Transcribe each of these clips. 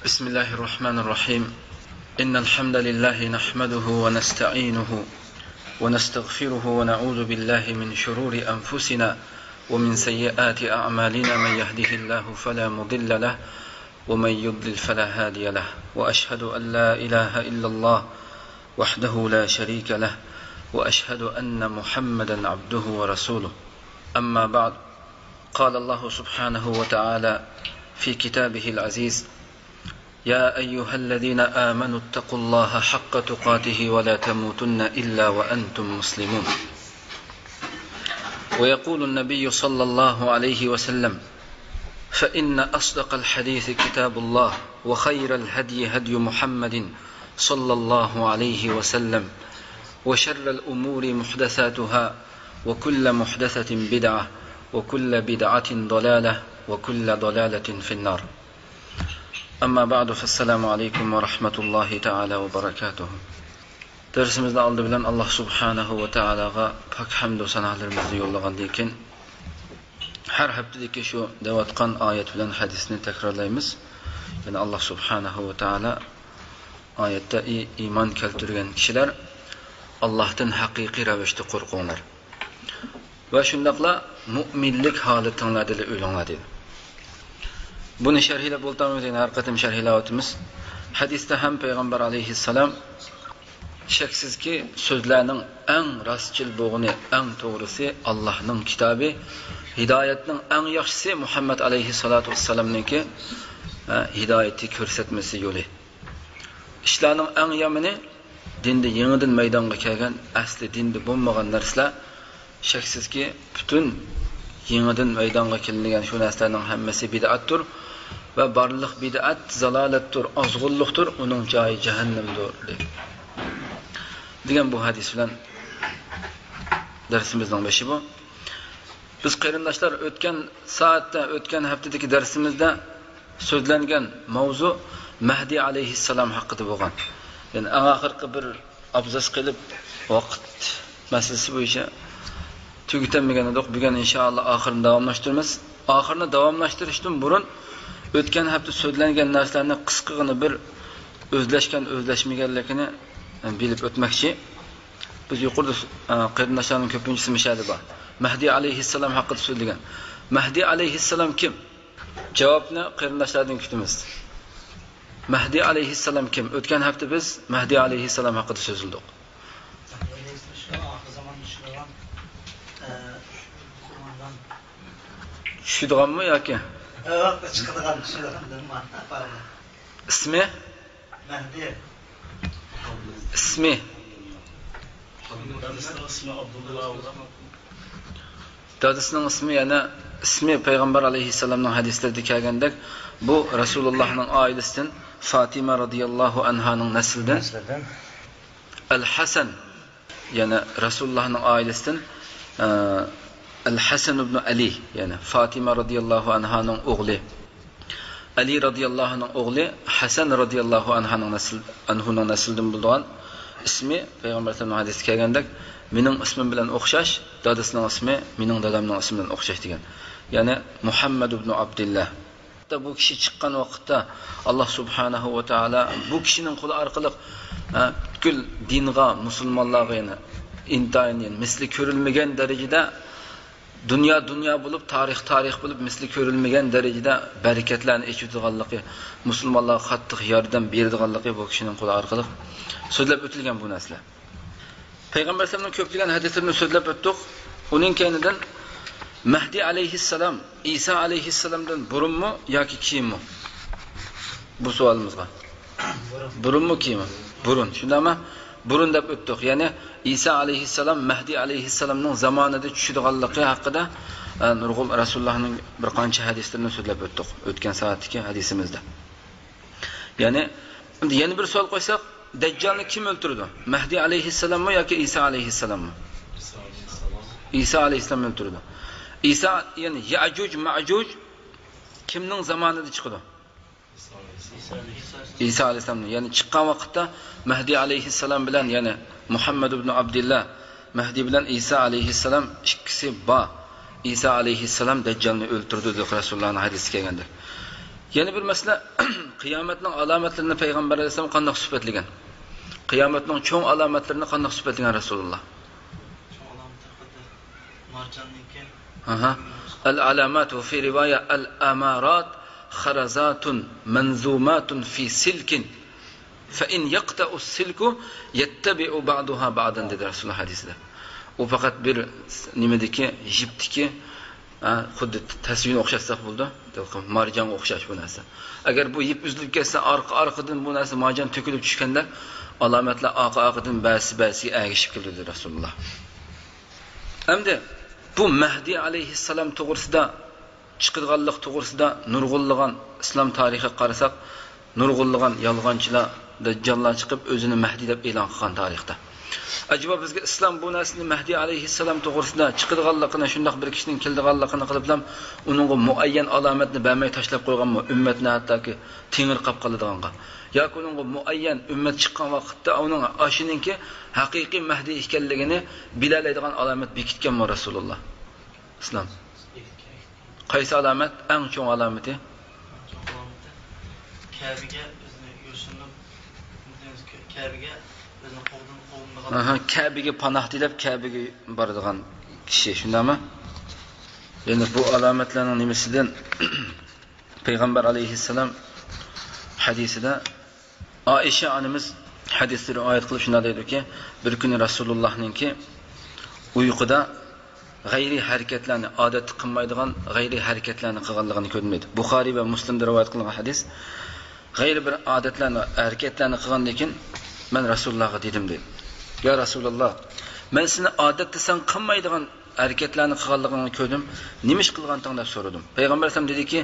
بسم الله الرحمن الرحيم. إن الحمد لله نحمده ونستعينه ونستغفره ونعوذ بالله من شرور أنفسنا ومن سيئات أعمالنا، من يهده الله فلا مضل له ومن يضلل فلا هادي له، وأشهد أن لا إله إلا الله وحده لا شريك له، وأشهد أن محمدا عبده ورسوله. أما بعد، قال الله سبحانه وتعالى في كتابه العزيز: يا أيها الذين آمنوا اتقوا الله حق تقاته ولا تموتن إلا وأنتم مسلمون. ويقول النبي صلى الله عليه وسلم: فإن أصدق الحديث كتاب الله، وخير الهدي هدي محمد صلى الله عليه وسلم، وشر الأمور محدثاتها، وكل محدثة بدعة، وكل بدعة ضلالة، وكل ضلالة في النار. أما بعد، فالسلام عليكم ورحمة الله تعالى وبركاته. Dersimizde aldı bilen Allah Subhanahu ve Teala'ga pak hamdu sanalarımızı yollagandan keyin her haftadaki şu devatkan ayet bilen hadisini tekrarlayımız. Yani Allah Subhanahu ve Teala ayette iman keltirgen kişiler Allah'tan hakiki ravişte korkunlar. Ve şundakla müminlik haletinler dedi, ölünler dedi. Bunu şerhiyle bultamız, yani her katım şerhiyle. Hadiste hem Peygamber aleyhisselam şeksiz ki sözlerinin en rastçıl boğunu, en doğrusu Allah'ın kitabı, hidayetinin en yaxşısı Muhammed aleyhissalatu vesselam'ın ki hidayeti körsetmesi yolu. İşlerinin en yamini dinde yeniden meydana kelgan, asli dinde bo'lmagan narsalar, şeksiz ki bütün yeniden meydana kelingan şu narsalarning hammasi bid'atdir ve barliq bid'at zalalatdir, azg'unlikdir, uning joyi jahannamdir degan bu hadis bilan dersimizning başı bu. Biz qarindoshlar o'tgan soatda, o'tgan haftadagi dersimizda so'zlangan mavzu Mahdi alayhissalom haqida bo'lgan. Yani eng oxirgi bir abzas qilib vaqt masalasi bo'yicha tugatmagan edik. Bugun inshaalloh oxirini davomlashtiramiz. Oxirini davomlashtirishdan burun o'tgan hafta so'zlangan narsalarni qisqagina bir o'zlashgan, o'zlashmaganligini bilib o'tmoqchi. Biz yuqorida qarindoshlarning ko'pinchisi mishadi bor. Mahdi alayhissalom haqida so'zlagan. Mahdi alayhissalom kim? Javobni qarindoshlardan kutamiz. Mahdi alayhissalom kim? O'tgan hafta biz Mahdi alayhissalom haqida so'zladik. Tushadiganmi yoki? Yo'q, chiqadigan, tushadigan. Ismi? Mahdi. İsmi? Dadasının ismi, yani ismi Peygamber aleyhisselamın hadislerinde kelgandek bu Resulullah'ın ailesinden Fatima radıyallahu anh'ın neslinden El-Hasan, yani Resulullah'ın ailesinden El-Hasan ibn Ali, yani Fatima radıyallahu anh'ın oğlu. Ali radıyallahu anh'ın oğlu Hasan radıyallahu anh'ın anhu'nun neslinden bulduğun ismi Peygamber aleyhisselamın hadisi kelgandek mening ismim bilan o'xshash, dadasining ismi mening dadamning ismi bilan o'xshash degan. Ya'ni Muhammad ibn Abdullah. Bu kishi chiqqan vaqtda Alloh subhanahu va taolo bu kishining qo'li orqali butkul dinga, musulmonlarga yana intayin, yani misli ko'rilmagan darajada dunyo dunyo bo'lib, tarix tarix bo'lib, misli ko'rilmagan darajada barakatlarni echadiganligi, musulmonlarga qattiq yordam beradiganligi bu kishining qo'li orqali so'zlab o'tilgan bu narsalar. Peygamber Aleyhisselam'ın ko'plagan hadislarini so'zlab o'tdik. Uning keynidan Mahdi alayhissalom İsa alayhissalomdan burunmi yoki keyinmi? Bu savolimizga. Burunmi keyinmi? Burun. Shundami? Burun deb o'tdik. Ya'ni İsa alayhissalom Mahdi alayhissalomning zamonida tushadiganligi haqida nurg'un Rasulullohning bir qancha hadislarini so'zlab o'tdik o'tgan soatdagi hadisimizda. Ya'ni yana bir savol qo'ysak, Dajjalni kim o'ldirdi? Mahdi alayhissalommi yoki İsa alayhissalommi? İsa alayhissalom o'ldirdi. İsa, yani Ya'juj Ma'juj kimning zamonida chiqdi? İsa alayhissalomning. Ya'ni chiqqan vaqtda Mahdi alayhissalom bilan, ya'ni Muhammad ibn Abdullah Mahdi bilan İsa alayhissalom ikkisi bor. İsa alayhissalom Dajjalni o'ldirdi deb Rasulullohning hadisi kelganda. Yana bir masala qiyomatning alomatlarini payg'ambar alayhissalom qanday sifatlagan? Qiyomatning cho'ng alomatlarini qanday sifatlagan Rasululloh? Al-alamat va fi rivoya al-amarat kharazatun manzumatun fi silkin fa in yaqta'u as-silku yattabi'u ba'daha ba'dan dedi Rasululloh hadisida. U faqat bir nimadiki, jipdiki xuddi tasvirni o'xshatsak bo'ldi, marjonga o'xshash bu narsa. Agar bu yip uzilib ketsa, orqa-orqadan bu narsa marjon to'kilib tushganda alomatlar orqa-orqadan ba'zi-ba'ziga ergishib keldi dedi Rasululloh. Endi bu Mahdi alayhissalom to'g'risida chiqilganlik to'g'risida nurg'unlagan islom tarixiga qarasak, nurg'unlagan yolg'onchilar, dajjollar chiqib o'zini Mahdi deb e'lon qilgan tarixda. Acaba bizga islom bu narsani Mahdi alayhissalom to'g'risida chiqilganligini, shundoq bir kishining keldiganligini qiliblam, uningga muayyan alomatni bermay tashlab qo'yganmi ummatni hattoki tengirqab qoladiganga yoki uningga muayyan ummat chiqqan vaqtda uning ashininki haqiqiy Mahdi ekanligini bilalaydigan alomat bekitganmi Rasululloh? Islom. Qaysi alomat? Eng cho'ng alomati? Kabe'ga o'zini yo'shinib, Kabe'ga o'zini qo'ldan Kabe'ga panoh dilab Kabe'ga boradigan kishi, shundami? Ya'ni bu alomatlarning nimasidan Payg'ambar alayhissalom hadisida Oisha onamiz hadisni rivoyat qilib shunday deydiki, bir kuni Rasulullohninki uyquda g'ayriy harakatlarni, odatda qilmaydigan g'ayriy harakatlarni qilganligini ko'rdim deydi. Buxoriy va Muslimda rivoyat qilingan hadis. G'ayri bir odatlarni, harakatlarni qilgandan keyin men Rasulullohga dedim deydi. Ya Rasululloh, men seni odatda sen qilmaydigan harakatlarni qilganligingni ko'rdim. Nima ish qilganting deb so'radim. Payg'ambar alayhisalom dediki,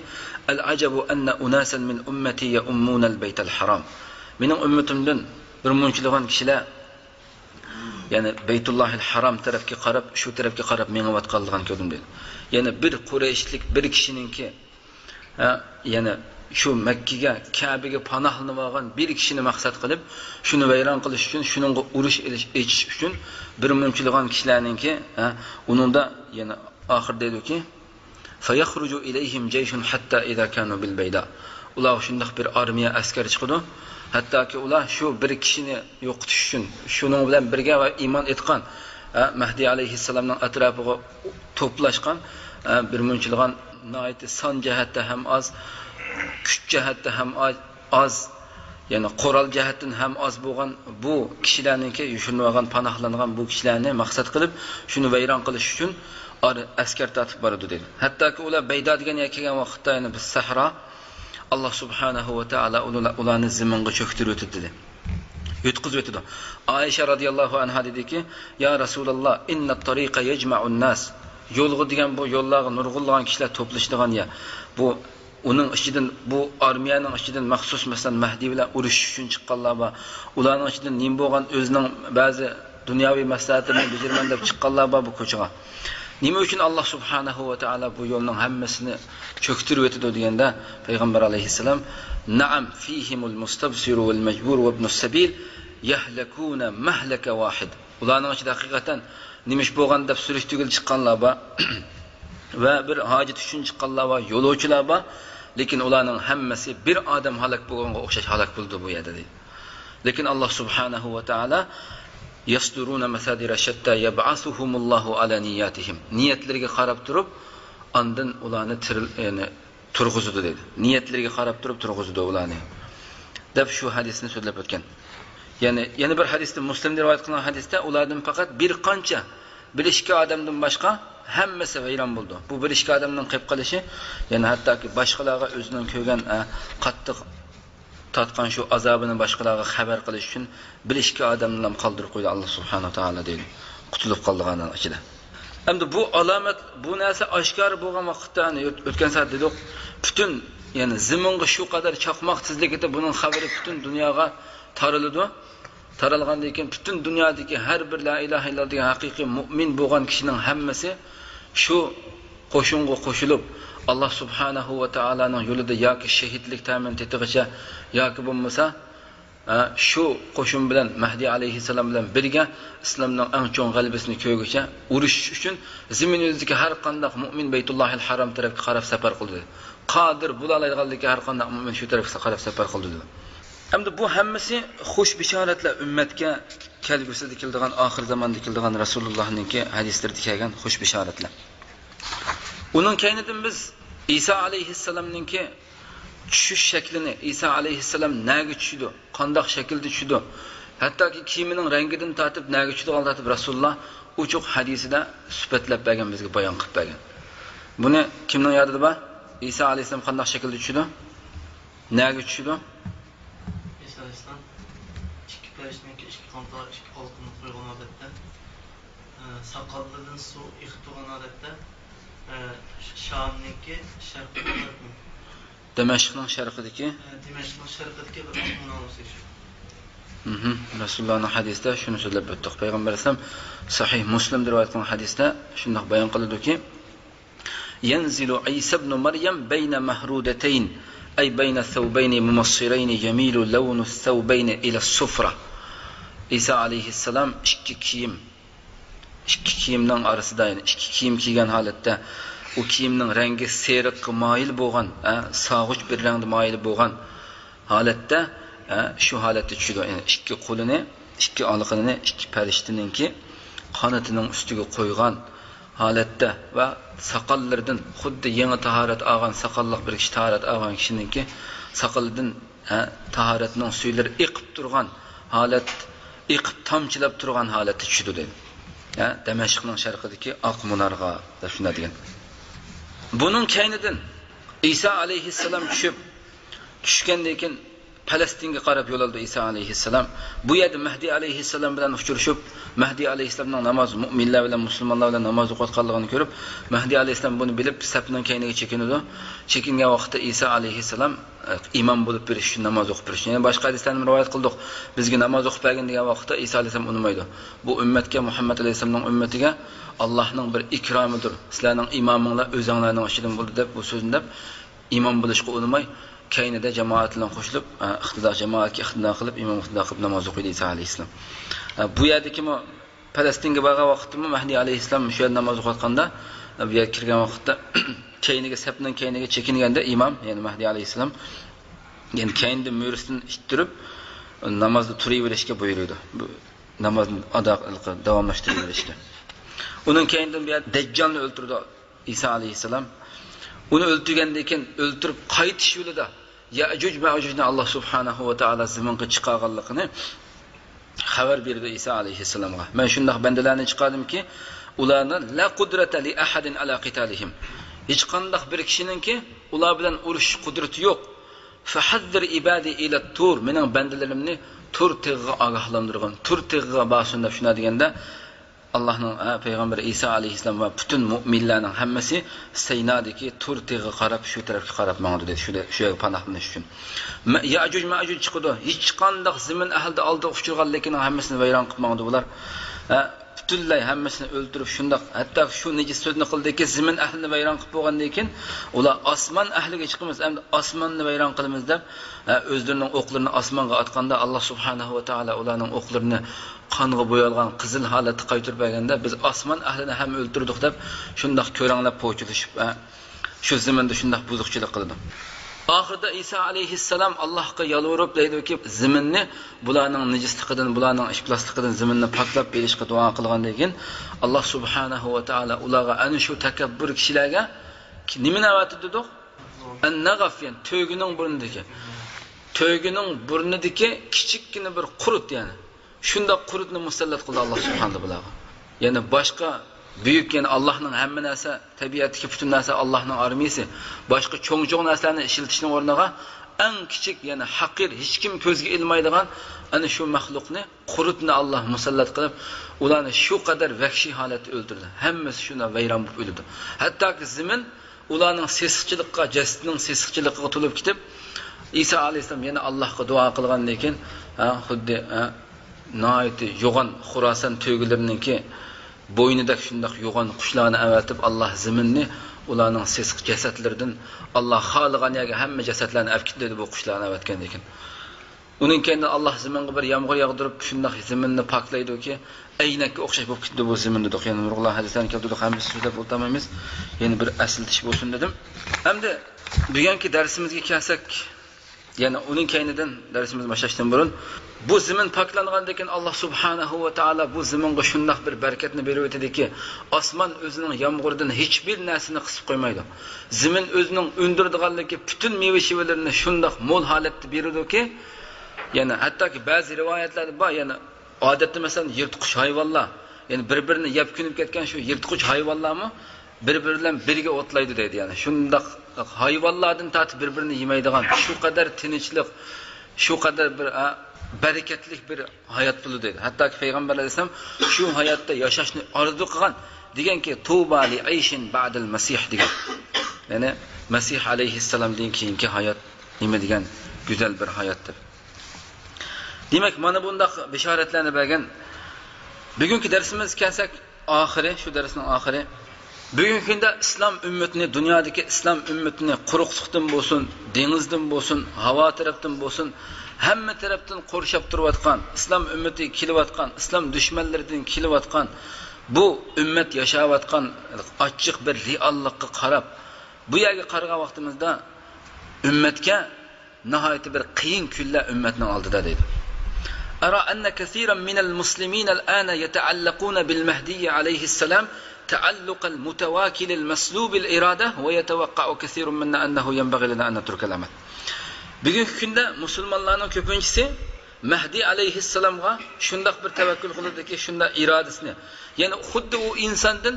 al-ajabu anna unasan min ummati ya'ummuna al-baytal haram. Mening ummatimdan bir munchalagan kishilar ya'ni Baytullohil Haram tarafga qarab, shu tarafga qarab mengayotganligini ko'rdim dedi. Ya'ni bir Qurayshlik bir kishininki ya'ni shu Makkaga, Kabaga panohlanib olgan bir kishini maqsad qilib, shuni vayron qilish uchun, shuningga urush echish uchun bir munchalagan kishilarninki uningda ya'ni oxir deydiki, fayakhruju ilayhim jayshun hatta idza kanu bil bayda. Ular shundoq bir armiya askar chiqadi. Hattoki ular shu bir kishini yo'qotish uchun, shuning bilan birga va iymon etgan Mahdi alayhissalomning atrofiga to'plashgan bir munchalagan nihoyat son jihatda ham oz, kuch jihatda ham oz, ya'ni qurol jihatdan ham oz bo'lgan bu kishilarningki yushinib olgan, panohlangan bu kishilarni maqsad qilib, shuni vayron qilish uchun askar tortib boradi dedi. Hattoki ular Bayda degan yerga kelgan vaqtda, ya'ni biz sahro, Alloh subhanahu va taolo ularni zaminga cho'ktirib o'tdi dedi. Yutqizib o'tdi. Oysha radhiyallohu anha dediki, ya Rasululloh, inna at-tariqa yajma'u an-nas. Yo'lga degan bu yo'llarga nurg'unlagan kishilar to'plashadigan ya. Bu uning ichidan, bu armiyaning ichidan maxsus masalan Mahdi bilan urushish uchun chiqqanlar bor. Ularning ichidan nim bo'lgan o'zining ba'zi dunyoviy maslahatlarini bajarman deb chiqqanlar bor bu ko'chaga. Nima uchun Alloh subhanahu va taolo bu yo'lning hammasini cho'ktirib o'tdi deganda Payg'ambar alayhissalom na'am fihimul mustabsiru wal majbur va ibn sabil yahlakuna mahlaka wahid. Ularning ichida haqiqatan nima ish bo'lgan deb surishtirgil chiqqanlar bor va bir hojat uchun chiqqanlar bor, yo'lovchilar bor, lekin ularning hammasi bir odam halok bo'lganga o'xshash halok bo'ldi bu yerda deydi. Lekin Alloh subhanahu va taolo yasduruna masadira shatta yab'asuhumullohu ala niyatihim. Niyatlariga qarab turib, ondan ularni ya'ni turg'izdi dedi. Niyatlariga qarab turib turg'izdi ularni. Deb shu hadisni so'zlab o'tgan. Ya'ni yana bir hadisda, Muslimda rivoyat qilingan hadisda ulardan faqat bir qancha, bir ikki odamdan boshqa hammasi vayron bo'ldi. Bu bir ikki odamning qilib qolishi, ya'ni hattoki boshqalarga o'zining ko'rgan qattiq tatgan shu azobini boshqalarga xabar qilish uchun bir ikki odamni ham qoldirib qo'ydi Alloh subhanahu va taolo deydi. Qutulib qolganlar ichida. Endi bu alomat, bu narsa oshkor bo'lgan vaqtda, o'tgan soat dedik, butun ya'ni zaminga shu qadar chaqmoq tezligida buning xabari butun dunyoga taraladi. Taralgandan keyin butun dunyodagi har bir la ilaha illalloh degan haqiqiy mu'min bo'lgan kishining hammasi shu qo'shinga qo'shilib Alloh subhanahu va taoloning yo'lida yoki shahidlik ta'min etig'icha yoki bo'lmasa shu qo'shin bilan Mahdi alayhissalom bilan birga islomning eng cho'ng g'alabasini ko'rguncha urush uchun zamin yuzidagi har qanday mu'min Baytullohil Harom tarafga qarab safar qildi. Qodir bo'la oladiganligiga har qanday mo'min shu tarafga qarab safar qildi dedi. Endi bu hammasi xush bishoratlar ummatga kelgusida keladigan, oxir zamonda keladigan Rasulullohninki hadislarida kelgan xush bishoratlar. Uning keynidan biz İsa alayhissalomninki tushish shaklini, İsa alayhissalom naga tushidi, qandoq shaklda tushidi, hattoki kiyimining rangidan tortib naga tushadigan tortib Rasululloh uchuq hadisida sifatlab bergan, bizga bayon qilib bergan. Buni kimning yodida bor? İsa alayhissalom qandoq shaklda tushidi? Naga tushidi? İsa alayhissalom ikki farishtaniki ikki qanota, ikki olqini qo'ygan holatda, soqolidan suv iqib turgan holatda, Şam'nınki şarqida Dimashqning sharqidagi Dimashqning sharqidagi bir osmon olsa. Rasulullohning hadisida shuni so'zlab o'tdik. Payg'ambar alayhisalom Sahih Muslimda rivoyat qilingan hadisda shundoq bayon qiladiki: Yanzilu İsa ibn Maryam bayna mahrudatayn ay bayna thawbayn mumassirayn yamilu lawnu thawbayn ila as-sufra. İsa alayhissalom ikki kiyimning orasida, ya'ni ikki kiyim kiygan holatda, u kiyimning rangi seriqqa moyil bo'lgan, sog'uch bir rangda moyil bo'lgan holatda shu holatda tushadi. Ya'ni ikki qo'lini, ikki olqinini ikki farishtaninki qanotining ustiga qo'ygan holatda va soqollaridan xuddi yangi tahorat olgan soqolliq bir kishi tahorat olgan kishininki soqolidan tahoratning suylari eqib turgan holat, eqib tomchilab turgan holatda tushadi dedi. Damashqning sharqidagi oq munarga deb shunday degan. Bunun keynidan İsa alayhissalom tushib tushgandan keyin Falastinga qarab yo'l oldi İsa alayhissalom. Bu yerda Mahdi alayhissalom bilan uchrashib, Mahdi alayhissalomning namoz mu'minlar bilan musulmonlar bilan namoz o'qiyotganligini ko'rib, Mahdi alayhissalom buni bilib safning keyniga chekinadi. Chekingan vaqtda İsa alayhissalom imom bo'lib berish uchun namoz o'qib berish. Ya'ni boshqa hadislarni rivoyat qildik. Bizga namoz o'qib bergin degan vaqtda İsa alayhissalom unutmaydi. Bu ummatga, Muhammad alayhissalomning ummatiga Allohning bir ikromidir. Sizlarning imominglar o'zinglarning ichidan bo'ldi deb bu so'zni deb imom bo'lishga unutmay keynida jamoat bilan qo'shilib, iqtido jamoatga iqtido qilib, imom iqtido qilib namoz o'qiydi İsa alayhissalom. Bu yerdagimi Falastinga borgan vaqtida Mahdi alayhissalom shu yerda namoz o'qiyotganda, bu yerga kirgan vaqtda keyniga safning keyniga chekinganda imom, ya'ni Mahdi alayhissalom, ya'ni keyinda mo'risini ittirib namozni turaverishga buyurdi. Bu namozni ado qilib davomlashtiraverishga. Uning keyindan bu yer Dajjalni o'ldirdi İsa alayhissalom. Uni o'ldirgandan keyin o'ldirib qaytish yo'lida Ya'juj Ma'jujni Alloh subhanahu va taolo zaminga chiqarganligini xabar berdi İsa alayhissalomga. Men shundoq bandalarni chiqardimki, ularni la qudrata li ahadin ala qitalihim. Hech qanday bir kishininki ular bilan urush qudrati yo'q. Fahazzir ibadi ila tur, mening bandalarimni tur tig'iga ogohlantirgan, tur tig'iga borsin deb shuna deganda Allohning payg'ambari İsa alayhissalom va butun mu'minlarning hammasi Saynodagi Tur tig'iga qarab, shu tarafga qarab mangdi dedi. Shu yerga panohlanish uchun. Ya'juj Ma'juj chiqdi. Hech qanday zamin ahlida oldi uchirganligining hammasini vayron qilib mangdi bular. Butunlay hammasini o'ldirib shundoq, hatto shu nejis so'zni qildiki, zamin ahlini vayron qilib bo'lgandan keyin ular osmon ahliga chiqamiz, endi osmonni vayron qilamiz deb o'zlarining o'qlarini osmonga otganda Alloh subhanahu va taolo ularning o'qlarini qonga bo'yalgan qizil holatda qaytarib berganda biz osmon ahlini ham o'ldirdik deb shundoq ko'ranglab po'chilishib shu zaminda shundoq buzuqchilik qildi. Oxirida İsa alayhissalom Allohga yalvarib deydiki, zaminni bularning nejisligidan, bularning iflosligidan zaminni poklab berishga duo qilgandan keyin Alloh subhanahu va taolo ularga ana shu takabbur kishilarga nimani avatdi dedik? An-nag'af, ya'ni to'gining burnidagi. To'gining burnidagi kichikgina bir qurut, ya'ni shundoq qurutni musallat qildi Alloh subhanahu va taolo. Ya'ni boshqa buyuk, ya'ni Allohning hamma narsa, tabiatdagi butun narsa Allohning armiyasi. Boshqa cho'ng-cho'ng narsalarni ishlatishning o'rniga eng kichik, ya'ni haqir, hech kim ko'zga ilmaydigan ana shu maxluqni, qurutni Alloh musallat qilib, ularni shu qadar vahshiy holatda o'ldirdi. Hammasi shundan vayron bo'lib o'ldi. Hattoki zamin ularning sesiqchilikqa, jasadining sesiqchiligiga to'lib ketib, İsa alayhissalom yana Allohga duo qilgandan keyin xuddi nihoyatda yo'g'on Xuroson to'gilarininki bo'ynida shundoq yo'g'on qushlarni avatib, Alloh zaminni ularning sesiq jasadlaridan Alloh xohlagan yerga hamma jasadlarni olib ketdi bu qushlarni avatgandan keyin. Uning keyin Alloh zaminga bir yomg'ir yog'dirib, shundoq zaminni poklaydi-ki, aynakka o'xshash bo'lib ketdi bu zamin dedik. Ya'ni nurg'unlar hadislarni keltirdik, hammasi so'zlab o'tirmaymiz. Yana bir aslitish bo'lsin dedim. Hamda bugungi darsimizga kelsak, ya'ni uning keynidan darsimiz boshlashdan burun bu zamin poklangandan keyin Alloh subhanahu va taolo bu zaminga shundoq bir barakatni berib o'tadiki, osmon o'zining yomg'iridan hech bir narsani qisib qo'ymaydi. Zamin o'zining undirdiganligi butun meva-shivalarini shundoq mo'l holatda beradiki, ya'ni hattoki ba'zi rivoyatlarda bor, ya'ni odatda masalan yirtqich hayvonlar, ya'ni bir-birini yeb kunib ketgan shu yirtqich hayvonlarmi bir-biri bilan birga o'tlaydi deydi. Ya'ni shundoq hayvonlardan tortib bir-birini yemaydigan shu qadar tinchlik, shu qadar bir barakatli bir hayot bo'ladi deydi. Hattoki payg'ambar alayhissalom shu hayotda yashashni orzu qilgan deganki, tuba li ayshin ba'dal masih degan. Ya'ni Masih alayhissalomdan keyingi hayot nima degan go'zal bir hayotdir. Demak, mana bundaq bishoratlarni bergan bugungi darsimiz kelsak, oxiri, shu darsning oxiri. Bugungi kunda islom ummatini, dunyodagi islom ummatini quruqliqdan bo'lsin, dengizdan bo'lsin, havo tarafdan bo'lsin, hamma tarafdan qo'rshab turayotgan, islom ummati kelayotgan, islom dushmanlaridan kelayotgan bu ummat yashayotgan ochiq bir reallikka qarab, bu yerga qaragan vaqtimizda ummatga nihoyatda bir qiyin kunlar ummatning oldida deydi. أرى أن كثيرا من المسلمين الآن يتعلقون بالمهدي عليه السلام تعلق المتواكل المسلوب الإرادة ويتوقع كثير منا أنه ينبغي لنا أن نترك العمل. Bugungi kunda musulmonlarning ko'pinchisi Mahdi alayhissalomga shundoq bir tavakkul qiladiki, shundoq irodasini, ya'ni xuddi u insondan,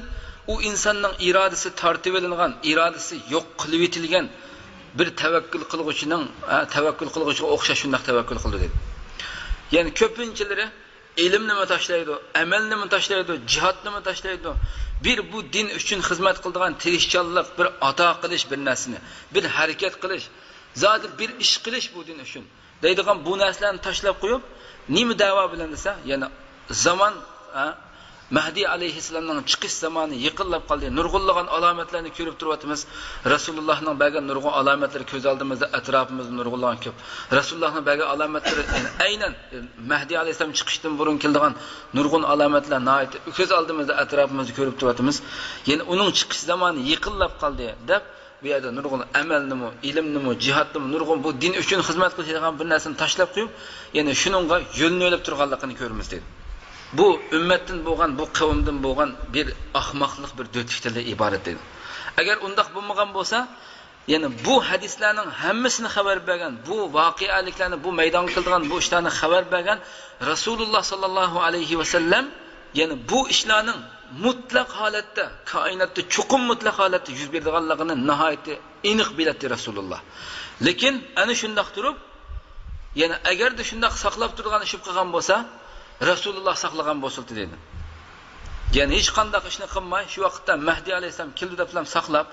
u insonning irodasi tortib olingan, irodasi yo'q qilib etilgan bir tavakkul qilg'uchining, tavakkul qilg'uchiga o'xshash shundoq tavakkul qildi dedi. Ya'ni ko'pinchalari ilmni tashlaydi, amalni tashlaydi, jihodni tashlaydi. Bir bu din uchun xizmat qiladigan tirishchanlik, bir ato qilish bir narsani, bir harakat qilish, zodi bir ish qilish bu din uchun deydigan bu narsalarni tashlab qo'yib, nima da'vo bilan desa, ya'ni zamon Mahdi alayhissalomning chiqish zamoni yaqinlab qoldi. Nurg'unlagan alomatlarni ko'rib turyapmiz. Rasulullohning bergan nurg'un alomatlari ko'z oldimizda, atrofimizda nurg'unlagan ko'p. Rasulullohning bergan alomatlari aynan Mahdi alayhissalom chiqishdan burun keladigan nurg'un alomatlar nihoyat ko'z oldimizda, atrofimizda ko'rib turyapmiz. Ya'ni uning chiqish zamoni yaqinlab qoldi deb bu yerda nurg'un amalnimi, ilmnimi, jihodnimi, nurg'un bu din uchun xizmat qiladigan bir narsani tashlab qo'yib, ya'ni shuningga yo'lni o'ylab turganligini ko'ramiz dedi. Bu ümmetden bo'lgan, bu qavmdan bo'lgan bir ahmoqlik, bir dötükdan iborat dedi. Agar undaq bo'lmagan bo'lsa, ya'ni bu hadislarning hammasini xabar bergan, bu voqealiklarni, bu maydonga keladigan bu ishlarni xabar bergan Rasululloh sallallohu alayhi va sallam, ya'ni bu ishlarning mutlaq holatda, koinotda chuqur mutlaq holatda yuz beradiganligini nihoyatda aniq biladi Rasululloh. Lekin ana shundoq turib, ya'ni agarda shundoq saqlab turgan ish qilgan bo'lsa, Rasululloh saqlagan bo'lsa dedi. Ya'ni hech qanday ishni qilmay, shu vaqtda Mahdi alayhissalom keldi deb saqlab,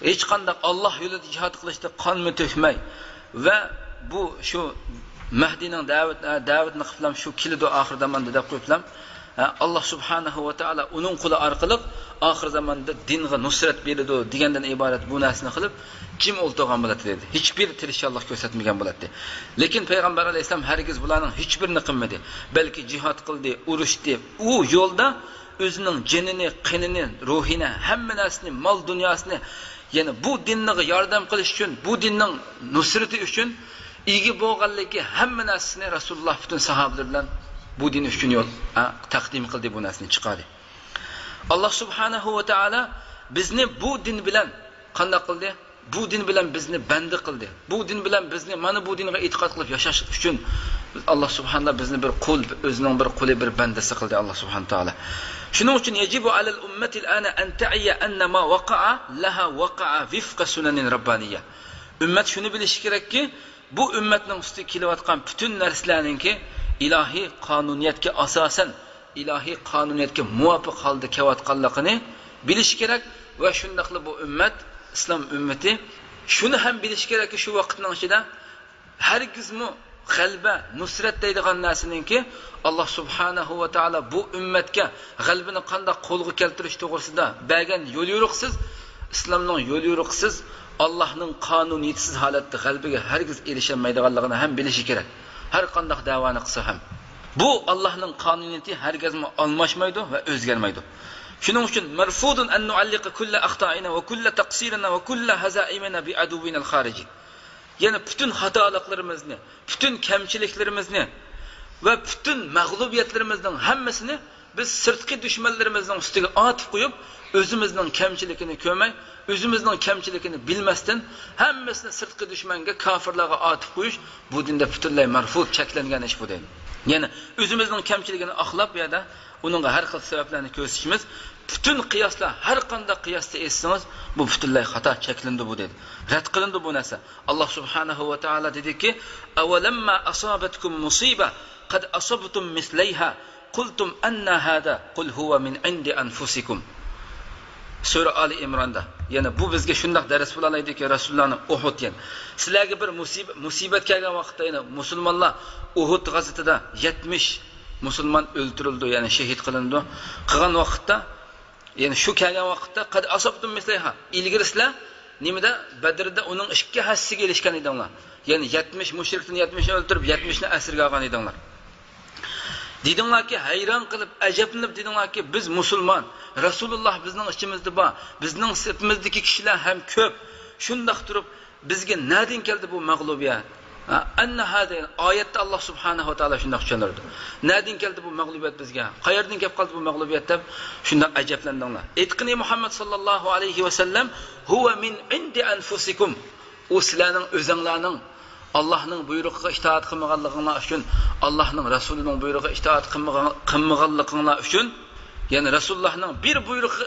hech qanday Alloh yo'lida jihad qilishda qonmi to'kmay va bu shu Mahdining da'vatini qilib shu keldi oxir zamonda deb qo'yiblam, Alloh subhanahu va taolo uning quli orqali oxir zamonda dinga nusrat beradi degandan iborat bu narsani qilib jim o'ltirgan bo'ladi dedi. Hech bir tirishchanlik ko'rsatmagan bo'ladi. Lekin payg'ambar alayhissalom hargiz bularning hech birini qilmadi, balki jihad qildi, urushdi. U yo'lda o'zining jinini, qinini, ruhini, hamma narsani, mol dunyosini, ya'ni bu dinga yordam qilish uchun, bu dinning nusrati uchun ega bo'lganligi hamma narsasini Rasululloh butun sahobalar bilan bu din uchun yo'l taqdim qildi, bu narsani chiqardi. Alloh subhanahu va taolo bizni bu din bilan qanday qildi? Bu din bilan bizni bandi qildi. Bu din bilan bizni mana bu dinga e'tiqod qilib yashash uchun Alloh subhanahu bizni bir qul, o'zining bir quli, bir bandasi qildi Alloh subhanahu taolo. Shuning uchun yajibu alal ummati al-ana an ta'iya anna ma waqa'a laha waqa'a wifqa sunanin robbaniyya. Ummat shuni bilishi kerakki, bu ummatning ustiga kelayotgan butun narsalarningki ilohiy qonuniyatga asosan, ilohiy qonuniyatga muvofiq holda kelayotganligini bilish kerak va shundaqla bu ummat, islom ummati shuni ham bilish kerakki, shu vaqtning ichida hargizmi g'alba, nusrat deydigan narsaningki Alloh subhanahu va taolo bu ummatga g'albini qanday qo'lga keltirish to'g'risida bergan yo'l yo'riqsiz, islomning yo'l yo'riqsiz Allohning qonuniyatsiz holatda g'albiga hargiz erisholmaydiganligini ham bilishi kerak. Har qanday da'voni qilsa ham. Bu Allohning qonuniyati hargizmi almashmaydi va o'zgarmaydi. Shuning uchun marfudun an nu'alliqa kulla axtoina va kulla taqsirina va kulla hazaimina bi aduwina al-xariji. Ya'ni butun xatoliklarimizni, butun kamchiliklarimizni va butun mag'lubiyatlarimizning hammasini biz sirtqi dushmanlarimizning ustiga otib qo'yib, o'zimizning kamchiligini ko'rmay, o'zimizning kamchiligini bilmasdan hammasini sirtqi dushmanga, kofirlarga otib qo'yish bu dinda butunlay marfud, cheklangan ish bu deydi. Ya'ni o'zimizning kamchiligini oqlab bu yerda uningga har xil sabablarni ko'rsatishimiz, butun qiyoslar, har qanday qiyosda etsangiz, bu butunlay xato, cheklandi bu dedi. Rad qilindi bu narsa. Alloh subhanahu va taolo dediki: "Awalamma asabatkum musiba qad asabtum mislayha qultum anna hada qul huwa min indi anfusikum." Sura Ali Imronda. Ya'ni bu bizga shundoq dars bo'laydiki, Rasulullohning Uhud yani sizlarga bir musibat kelgan vaqtda, ya'ni musulmonlar Uhud g'azotida 70 musulmon o'ldirildi, ya'ni shahid qilindi. Qilgan vaqtda, ya'ni shu kelgan vaqtda qad asabtum mislayha. Ilgari sizlar nimada Badrda uning 2 hassisiga erishgan edinglar. Ya'ni 70 mushrikdan 70 ni o'ldirib, 70 ni asirga olgan edinglar. Dedinglarki, hayron qilib, ajablanib dedinglarki, biz musulmon, Rasululloh bizning ichimizda bor, bizning sifimizdagi kishilar ham ko'p. Shundoq turib bizga nadin keldi bu mag'lubiyat? Anna hada oyatda Alloh subhanahu va taolo shundoq tushundirdi. Nadin keldi bu mag'lubiyat bizga? Qayerdan kelib qoldi bu mag'lubiyat deb shundoq ajablandinglar. Aytqini Muhammad sallallohu alayhi va sallam, huwa min indi anfusikum. U sizlarning o'zinglarning Allohning buyrug'iga itoat qilmaganliginglar uchun, Allohning rasulining buyrug'iga itoat qilmaganliginglar uchun, ya'ni Rasulullohning bir buyrug'i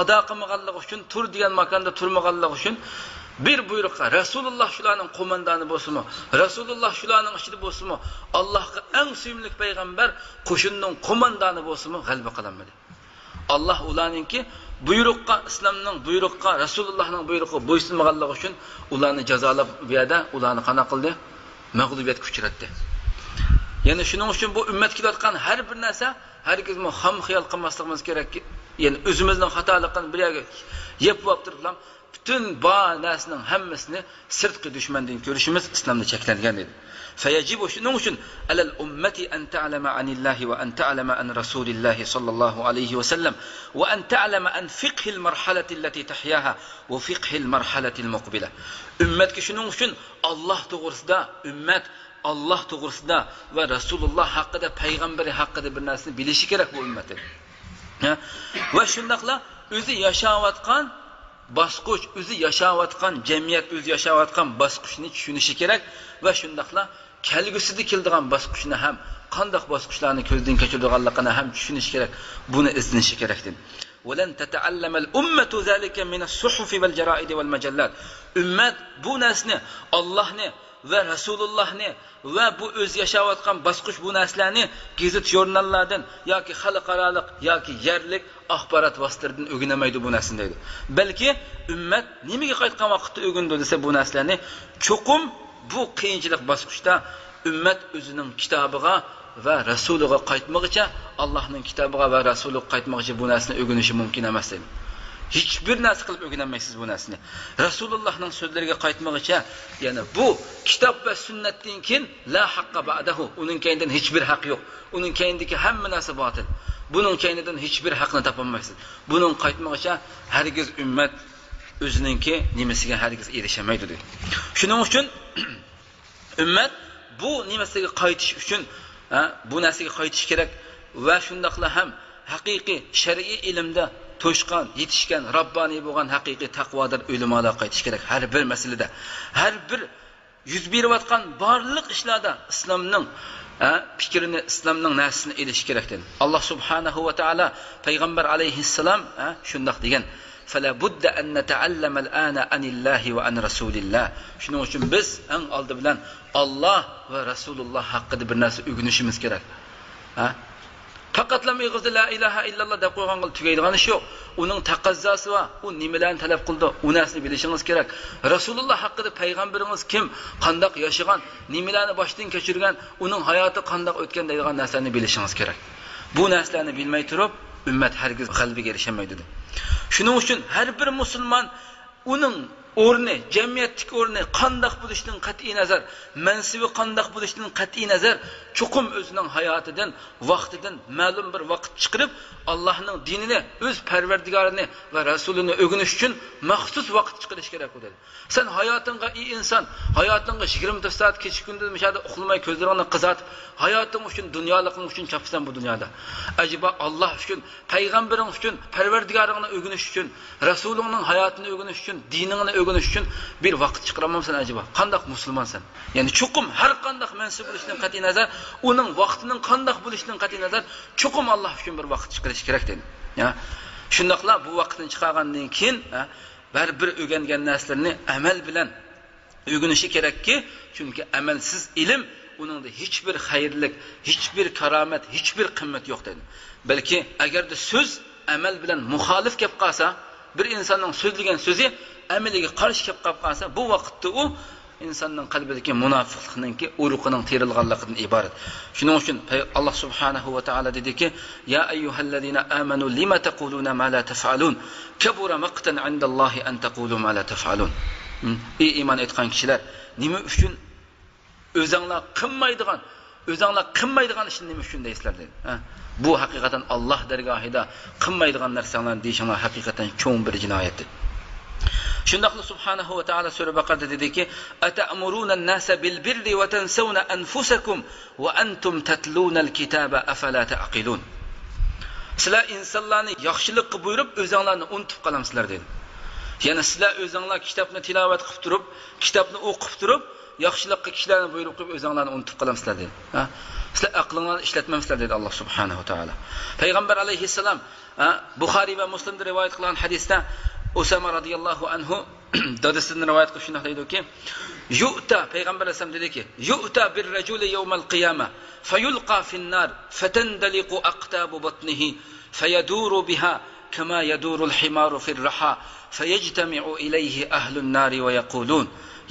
ado qilmaganligi uchun, tur degan makonda turmaganligi uchun bir buyruqqa Rasululloh shularning qo'mondoni bo'lsinmi, Rasululloh shularning ichida bo'lsinmi, Allohga eng suyumli payg'ambar qo'shinning qo'mondoni bo'lsinmi, g'alaba qilolmadi. Alloh ularningki buyruqqa, islomning buyruqqa, Rasulullohning buyrug'iga bo'ysunmaganligi uchun ularni jazolab bu yerda ularni qana qildi? Mag'lubiyatga uchratdi. Ya'ni shuning uchun bu ummat kelayotgan har bir narsa hargizmi xam xiyol qilmasligimiz kerak. Ya'ni o'zimizning xatoligini bir yerga yeb olib turib, butun ba narsaning hammasini sirtqi dushmandan ko'rishimiz islomda cheklangan dedi. Fayajibu shuning uchun alal ummati an ta'lama anillahi va an ta'lama an rasulillahi sallallohu alayhi va sallam va an ta'lama an fiqhil marhalati allati tahyaha va fiqhil marhalati al-muqbila. Ummatga shuning uchun Alloh to'g'risida, ummat Alloh to'g'risida va Rasululloh haqida, payg'ambari haqida bir narsani bilishi kerak bu ummat. Va shundaqla o'zi yashayotgan bosqich, o'zi yashayotgan jamiyat, o'zi yashayotgan bosqichni tushunishi kerak va shundaqla kelgusida keladigan bosqichni ham, qanday bosqichlarni ko'zdan kechiradiganligini ham tushunish kerak, buni izlanishi kerak dedi. ولن تتعلم الأمة ذلك من الصحف والجرائد والمجلات. Ummat bu narsani, Allohni va Rasulullohni va bu o'zi yashayotgan bosqich bu narsalarni gazet jurnallardan yoki xalqaroliq yoki yerlik axborot vositalaridan o'rganmaydi bu narsani deydi. Balki ummat nimaga qaytgan vaqtda o'rgandi desa bu narsalarni cho'qim bu qiyinchilik bosqichda ummat o'zining kitobiga va rasuliga qaytmoqcha, Allohning kitobiga va rasuliga qaytmoqcha bu narsani o'rganishi mumkin emas deydi. Hech bir narsa qilib o'rganolmaysiz bu narsani. Rasulullohning so'zlariga qaytmoqcha, ya'ni bu kitob va sunnatdan keyin la haqqa ba'dahu, uning keyinidan hech bir haq yo'q. Uning keyindagi hamma narsa botil. Buning keyinidan hech bir haqni topolmaysiz. Buning qaytmoqcha hargiz ummat o'zininki nimasiga hargiz erishamaydi deydi. Shuning uchun ummat bu nimasiga qaytish uchun, bu narsaga qaytish kerak va shundaqla ham haqiqiy shar'iy ilmda to'shqan, yetishgan, robboniy bo'lgan haqiqiy taqvodor ulamolar qaytish kerak har bir masalada. Har bir yuz berayotgan barliq ishlarda islomning fikrini, islomning narsasini elish kerak dedi. Alloh subhanahu va taolo payg'ambar alayhissalom shundoq degan: "Fala budda an nata'allama al-ana anillahi va an rasulillah." Shuning uchun biz eng oldi bilan Alloh va Rasululloh haqida bir narsa o'rganishimiz kerak. Faqatlam ig'izda la ilaha illalloh deb qo'ygan tugaydigan ish yo'q. Uning taqazzosi va u nimalarni talab qildi, u narsani bilishingiz kerak. Rasululloh haqida payg'ambarimiz kim, qandoq yashagan, nimalarni boshdan kechirgan, uning hayoti qandoq o'tgan deydigan narsalarni bilishingiz kerak. Bu narsalarni bilmay turib, ummat hargiz g'albiga erishamaydi dedi. Shuning uchun har bir musulmon uning o'rni, jamiyatdagi o'rni qandoq bo'lishidan qat'iy nazar, mansibi qandoq bo'lishidan qat'iy nazar, chuqum o'zining hayotidan, vaqtidan ma'lum bir vaqt chiqarib, Allohning dinini, o'z Parvardigorini va rasulini o'rganish uchun maxsus vaqt chiqarish kerak dedi. Sen hayotingga ey inson, hayotingga 24 soat kecha kunduz mishada uxlamay ko'zlaringni qizartib, hayoting uchun, dunyoliging uchun chopsan bu dunyoda. Ajiba Alloh uchun, payg'ambaring uchun, Parvardigoringni o'rganish uchun, rasulingning hayotini o'rganish uchun, diningni o'rganish uchun bir vaqt chiqaramamsan ajiba. Qandoq musulmonsan? Ya'ni chuqum har qandoq mansub bo'lishidan qat'iy nazar, uning vaqtining qandoq bo'lishidan qat'iy nazar, chuqum Alloh uchun bir vaqt chiqarish kerak dedi. Ya, shundoqla bu vaqtni chiqargandan keyin baribir o'rgangan narsalarni amal bilan o'rganishi kerakki, chunki amalsiz ilm uningda hech bir xayrlik, hech bir karomat, hech bir qimmat yo'q dedi. Balki agarda so'z amal bilan muxolif kelib qolsa, bir insonning so'zlagan so'zi amaliga qarshi kelib qolsa, bu vaqtda u insonning qalbidagi munofiqlikninki uruqining terilganligidan iborat. Shuning uchun Alloh subhanahu va taolo dediki: "Ya ayyuhallazina amanu lima taquluna ma la taf'alun? Kabura maqtan 'indallohi an taqulu ma la taf'alun." Ey iymon etgan kishilar, nima uchun o'zinglar qilmaydigan ishni nima uchun deysizlar dedi. Bu haqiqatan Alloh dargohida qilmaydigan narsalarni deyishinglar haqiqatan cho'ng bir jinoyat. Shundaqla subhanahu va taolo sura Baqarada dediki: "Ata'muruna an-nasa bil birri va tansawna anfusakum va antum tatluna al-kitaba afala ta'qilun." Sizlar insonlarni yaxshilikqa buyurib, o'zinglarni unutib qolamsizlar dedi. Ya'ni sizlar o'zinglar kitobni tilovat qilib turib, kitobni o'qib turib, yaxshilikqa kishilarni buyruq qilib o'zinglarni unutib qolamsizlar dedi. Sizlar aqlinglarni ishlatmamsizlar dedi Alloh subhanahu va taolo. Payg'ambar alayhissalom Buxoriy va Muslimda rivoyat qilingan hadisda Usama radhiyallohu anhu dadasidan rivoyat qilib shunday deydiki: "Yu'ta" payg'ambar alayhisalom dediki: "Yu'ta bir rajuli yawmal qiyama fayulqa fin-nar fatandaliqu aqtabu batnihi fayaduru biha kama yaduru al-himaru fir-raha fayajtami'u ilayhi ahlun nari wa yaqulun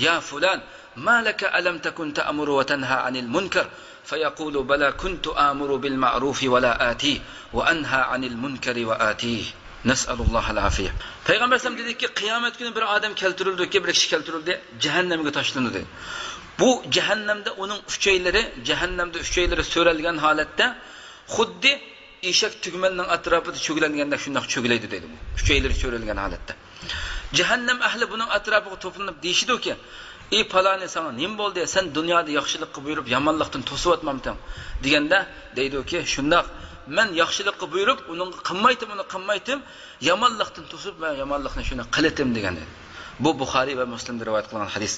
ya fulan ما لك ألم تكن تأمر وتنهى عن المنكر فيقول بلى كنت آمر بالمعروف ولا آتيه وأنهى عن المنكر وآتيه نسأل الله العافية." Peygamber Aleyhisselam dedi ki, kıyamet günü bir adam keltirildi ki, bir kişi keltirildi, cehenneme taşlandı. Bu cehennemde onun üçeyleri, cehennemde üçeyleri sörelgen halette, xuddi eşek tügmeninin etrafında çögülengende şundak çögüleydi dedi bu. Üçeyleri sörelgen halette. Cehennem ehli bunun etrafına toplanıp deyişidi ki, ey palani sana nim bo'ldi, sen dunyoda yaxshilikqa buyurib yomonlikdan to'siyotmamding deganda deydiki, shundoq men yaxshilikqa buyurib uni qilmaydim, uni qilmaydim, yomonlikdan to'sib men yomonlikni shuni qildim degan dedi. Bu Buxoriy va Muslimda rivoyat qilingan hadis.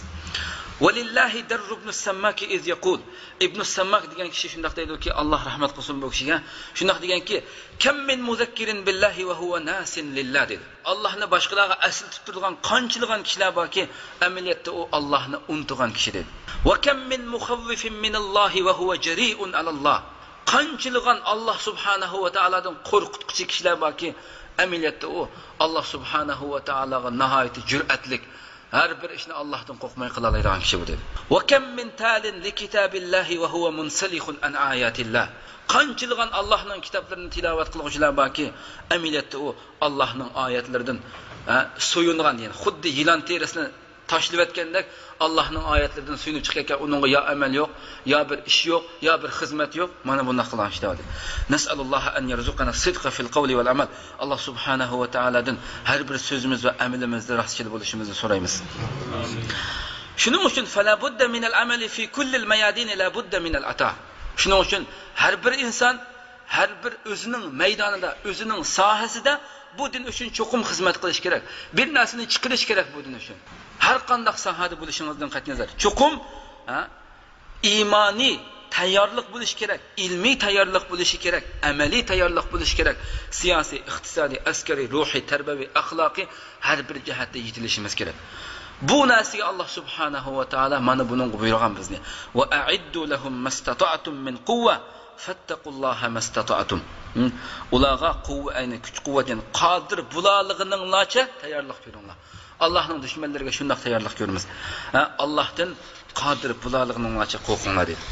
Valillahi darru ibn Sammak iz yaqul. Ibn Sammak degan kishi shundoq deydiki, Alloh rahmat qilsin bu kishiga, shundoq deganki, kam min muzakkirin billahi va huwa nasin lillah dedi. Allohni boshqalarga asl tutib turgan qanchalagan kishilar borki, amaliyotda u Allohni unutgan kishi dedi. Va kam min mukhawwifin minallohi va huwa jari'un alalloh. Qanchalagan Alloh subhanahu va taolodan qo'rqituvchi kishilar borki, amaliyotda u Alloh subhanahu va taologa nihoyat jur'atlik, har bir ishni Allohdan qo'rqmay qila oladigan kishi bu dedi. Va kam min talin li kitabillahi va huwa munsalihun an ayatillah. Qanchalagan Allohning kitoblarini tilovat qiluvchilar borki, amaliyotda u Allohning oyatlaridan so'yingan, ya'ni xuddi yilon terisini tashlab etgandek Allohning oyatlaridan suyunib chiqayotgan, uningga yo amal yo'q, yo bir ish yo'q, yo bir xizmat yo'q. Mana bunday qilgan ishlar dedi. Nas'alulloha an yarzuqana sidqa fil qawli wal amal. Alloh subhanahu va taoladan har bir so'zimiz va amalimizda rostchil bo'lishimizni so'raymiz. Shuning uchun fala budda minal amali fi kullil mayadin la budda minal ata. Shuning uchun har bir inson har bir o'zining maydonida, o'zining sohasida bu din uchun cho'qim xizmat qilish kerak. Bir narsani chiqarish kerak bu din uchun. Har qanday sohada bo'lishingizdan qat'iy nazar, cho'qim iymoniy tayyorlik bo'lishi kerak, ilmiy tayyorlik bo'lishi kerak, amaliy tayyorlik bo'lishi kerak, siyosiy, iqtisodiy, askariy, ruhiy, tarbiyaviy, axloqiy har bir jihatda yetilishimiz kerak. Bu narsaga Alloh subhanahu va taolo mana buni buyurgan bizni. Va a'iddu lahum mastata'tum min quvva fattaqulloha mastata'tum. Ularga quvva, ayni kuch-quvvat, ya'ni qodir bo'lalig'ininglarcha tayyorlik ko'ringlar. Allohning dushmanlariga shundoq tayyorlik ko'ramiz. Allohdan qodir bo'lalig'ininglarcha qo'rqinglar dedi.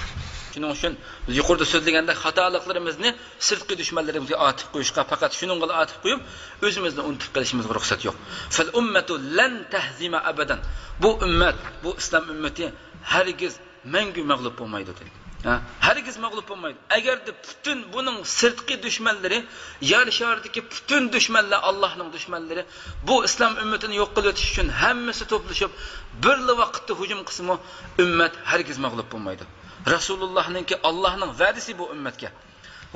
Shuning uchun biz yuqorida so'zlagandek xatoliklarimizni sirtqi dushmanlarimizga otib qo'yishga, faqat shuningga otib qo'yib, o'zimizni unutib qolishimizga ruxsat yo'q. Fal ummatu lan tahzima abadan. Bu ummat, bu islom ummati hargiz mangu mag'lub bo'lmaydi dedi. Hargiz mag'lub bo'lmaydi. Agarda butun buning sirtqi dushmanlari, yer sharidagi butun dushmanlar, Allohning dushmanlari bu islom ummatini yo'q qilib o'tish uchun hammasi to'plashib, birla vaqtda hujum qilsa, ummat hargiz mag'lub bo'lmaydi. Rasulullohninki Allohning va'dasi bu ummatga.